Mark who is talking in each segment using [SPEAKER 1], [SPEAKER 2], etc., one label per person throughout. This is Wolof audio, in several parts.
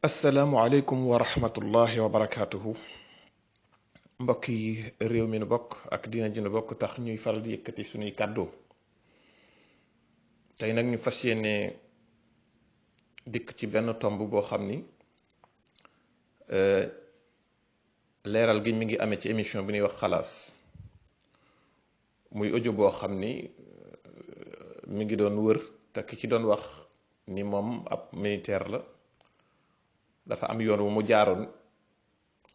[SPEAKER 1] asalaamualeykum wa rahmatullahi wa barakaatuhu. mbokk yi réew mi nu bokk ak dina ji nu bokk tax ñuy faral di yëkkati suñuy kàddu tey nag ñu fas yéene dikk ci benn tomb boo xam ni leeral gi mi ngi amee ci émission bi ñuy wax xalaas muy audio boo xam ni mi ngi doon wër te ki ci doon wax ni moom ab militaire la. dafa am yoon wu mu jaaroon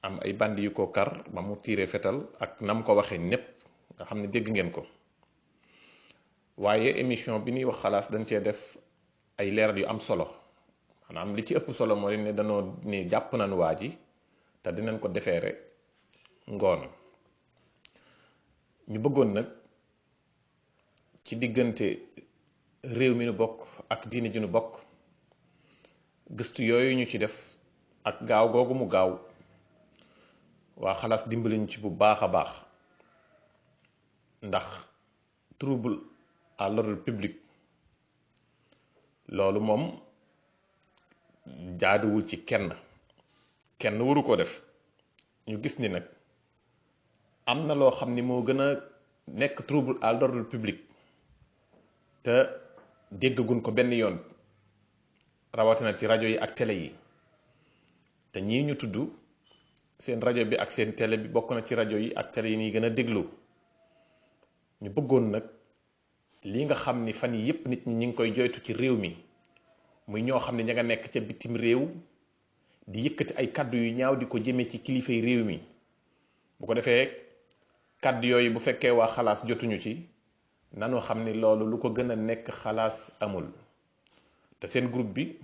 [SPEAKER 1] am ay bandi yu ko kar ba mu tiire fetal ak nam ko waxee népp nga xam ne dégg ngeen ko waaye émission bi ñuy wax xalaas dañ cee def ay leeral yu am solo maanaam li ci ëpp solo mooy ne danoo ni jàpp nañ waa ji te dinañ ko defeere ngoon ñu bëggoon nag ci diggante réew mi nu bokk ak diine ji nu bokk gëstu yooyu ñu ci def ak gaaw googu mu gaaw waa xalaas dimbali ñu ci bu baax a baax ndax trouble à l'ordre public loolu moom jaaduwul ci kenn waru ko def ñu gis ni nag am na loo xam ni moo gën a nekk trouble à l'ordre public te déggagun ko benn yoon rawatina ci rajo yi ak télé yi te ñii ñu tudd seen rajo bi ak seen télé bi bokk na ci rajo yi ak télé yi nii gën a déglu ñu bëggoon nag lii nga xam ni fan yi yépp nit ñi ngi koy joytu ci réew mi muy ñoo xam ne ña nga nekk ca bitim réew di yëkkati ay kaddu yu ñaaw di ko jëmee ci kilifay réew mi bu ko defee kaddu yooyu bu fekkee waa xalaas jotuñu ci nanu xam ni loolu lu ko gën a nekk xalaas amul te seen groupe bi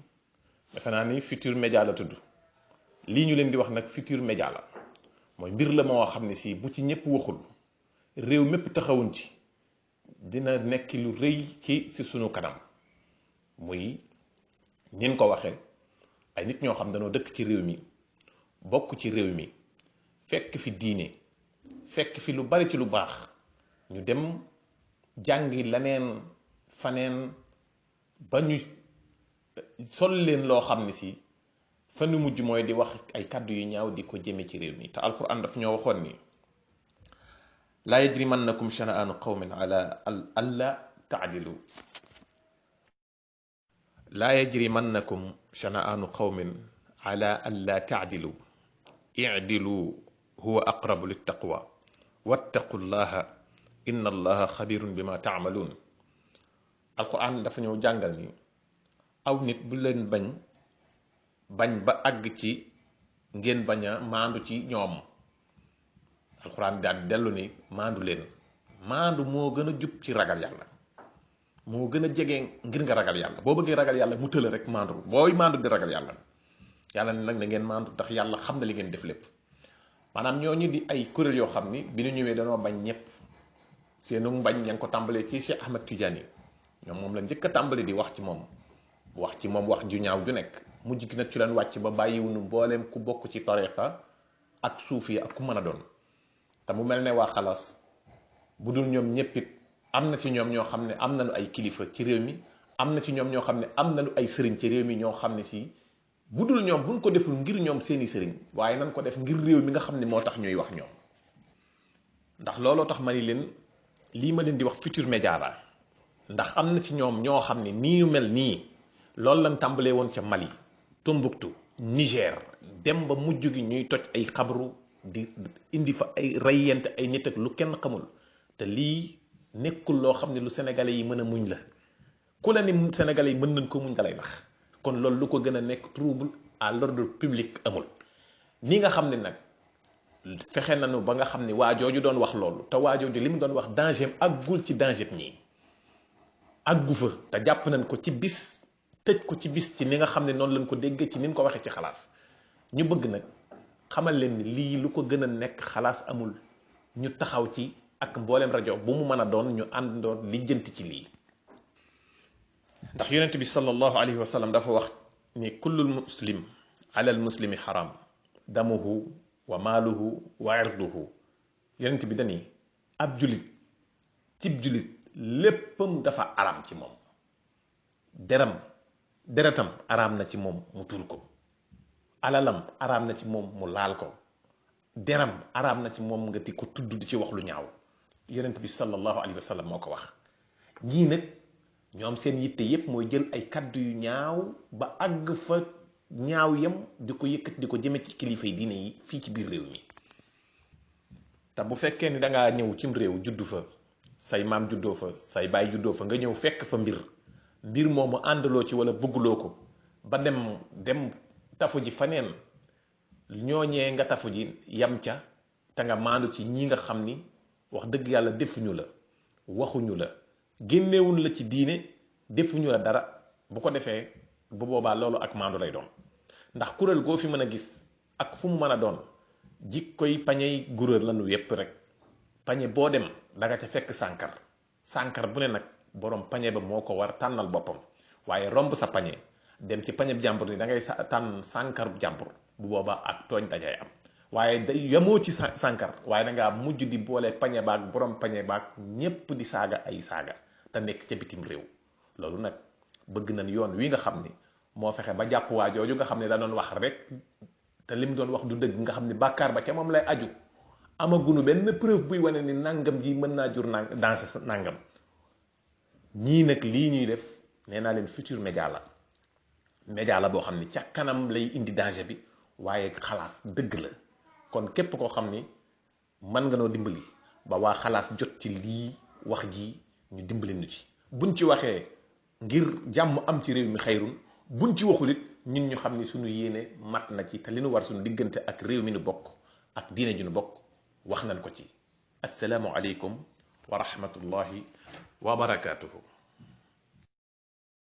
[SPEAKER 1] defe naa ni Futurs Médias la tudd lii ñu leen di wax nag Futurs Médias la mooy mbir la moo xam ne si bu ci ñëpp waxul réew mépp taxawuñ ci dina nekk lu rëy ci sunu kanam muy nin ko waxee ay nit ñoo xam dañoo dëkk ci réew mi bokk ci réew mi fekk fi diine fekk fi lu bari ci lu baax ñu dem jàngi laneen faneen ba ñu sol leen loo xam ne si fa nu mujj mooy di wax ay kàddu yu ñaaw di ko jëme ci réew mi te alquran daf ñoo waxoon ni laa yajrimannakum shana'aanu qawmin ala alla taadilu laa yajrimannakum shana'aanu qawmin ala alla taadilu i'dilu huwa aqrabu littaqwa wattaqu llaha inna allaha xabirun bima taamaluun alquran dafa ñëw jàngal ni aw nit bu leen bañ ba àgg ci ngeen bañ a maandu ci ñoom alxuraan daal dellu ni maandu leen maandu moo gën a jub ci ragal yàlla moo gën a jege ngir nga ragal yàlla boo bëggee ragal yàlla mu tëla rek maandu booy maandu di ragal yàlla yàlla ne nag na ngeen maandu ndax yàlla xam na li ngeen def lépp maanaam ñooñu di ay kuréel yoo xam ni bi ñu ñëwee danoo bañ ñëpp seenu mbañ ña ngi ko tàmbalee ci Cheikh Ahmad Tidiane ñoom moom la njëkk a tàmbali di wax ci moom wax ju ñaaw ju nekk mujj gi nag ci leen wàcc ba bàyyiwunu mbooleem ku bokk ci tariqa ak suufi ak ku mën a doon te mu mel ne waa xalaas bu dul ñoom ñëpp it am na ci ñoom ñoo xam ne am nañu ay kilifa ci réew mi am na ci ñoom ñoo xam ne am nañu ay sëriñ ci réew mi ñoo xam ne si bu dul ñoom buñ ko deful ngir ñoom seeni sëriñ waaye nañ ko def ngir réew mi nga xam ne moo tax ñuy wax ñoom ndax looloo tax ma ni leen lii ma leen di wax Futurs Médias la ndax am na ci ñoom ñoo xam ne nii ñu mel nii loolu lañ tàmbalee woon ca Mali Tombouctou Niger dem ba mujj gi ñuy toj ay xabru di indi fa ay reyente ay nit ak lu kenn xamul te lii nekkul loo xam ne lu sénégalais yi mën a muñ la ku la ni sénégalais yi mën nañ ko muñ dalay nax kon loolu lu ko gën a nekk trouble à l'ordre public amul ni nga xam ne nag fexe nañu ba nga xam ne waajooju doon wax loolu te waajooju li mu doon wax danger aggul ci danger ñii aggu fa te jàpp nañ ko ci bis tëj ko ci bis ci ni nga xam ne noonu lañ ko déggee ci ni ñu ko waxee ci xalaas ñu bëgg nag xamal leen ni lii lu ko gën a nekk xalaas amul ñu taxaw ci ak mbooleem rajo bu mu mën a doon ñu àndandoo lijjanti ci lii ndax yonent bi sallallahu alayhi wa sallam dafa wax ni kullul muslim ala al muslimi xaram damuhu wa maaluhu wa irduhu yonent bi dani ab julit cib julit léppam dafa araam ci moom deretam araam na ci moom mu tuur ko alalam araam na ci moom mu laal ko, deram araam na ci moom nga di ko tudd di ci wax lu ñaaw. yonent bi sallallahu alayhi wa sallam moo ko wax. ñii nag ñoom seen yitte yépp mooy jël ay kaddu yu ñaaw ba àgg fa ñaaw yam di ko yëkkat di ko jëme ci kilifa yi diine yi fii ci biir réew mi. te bu fekkee ni dangaa ñëw cim réew juddu fa, say maam juddoo fa, say baay juddoo fa, nga ñëw fekk fa mbir moomu àndaloo ci wala bëgguloo ko ba dem tafu ji faneen, ñooñee nga tafu ji yam ca te nga maandu ci ñi nga xam ni wax dëgg yàlla defuñu la, waxuñu la, génnewuñ la ci diine, defuñu la dara. bu ko defee bu boobaa loolu ak maandu lay doon. ndax kuréel goo fi mën a gis ak fu mu mën a doon jikkoy pañey guréer lanu yépp rek. pañe boo dem da nga ca fekk sànkar bu ne nag borom pañe ba moo ko war tànnal boppam, waaye romb sa pañe dem ci pañe jàmbur ni da ngay tànn sànkaru jàmbur, bu boobaa ak tooñ dajay am. waaye day yamoo ci sànkar, waaye dangaa mujj di boole pañe baag borom pañe baag ñépp di saaga ay saaga te nekk ca bitim réew. loolu nag bëgg nañ yoon wi nga xam ni moo fexe ba jàpp waa jooju nga xam ne da doon wax rek te lim doon wax du dëgg, nga xam ne bàkkaar ba ca moom lay aju. amagunu benn preuve buy wane ni nangam ji mën naa jur danger nangam. ñii nag lii ñuy def nee naa leen Futurs Médias la boo xam ni ca kanam lay indi danger bi, waaye xalaas dëgg la. kon képp koo xam ni mën nga noo dimbali ba waa xalaas jot ci lii wax ji, ñu dimbali nu ci. buñ ci waxee ngir jàmm am ci réew mi xayrun, buñ ci waxul it ñun ñu xam ni suñu yéene mat na ci te li nu war suñu diggante ak réew mi nu bokk ak diine ju nu bokk wax nañ ko ci. assalaamu aleykum wa rahmatullahi wa barakaatuhu.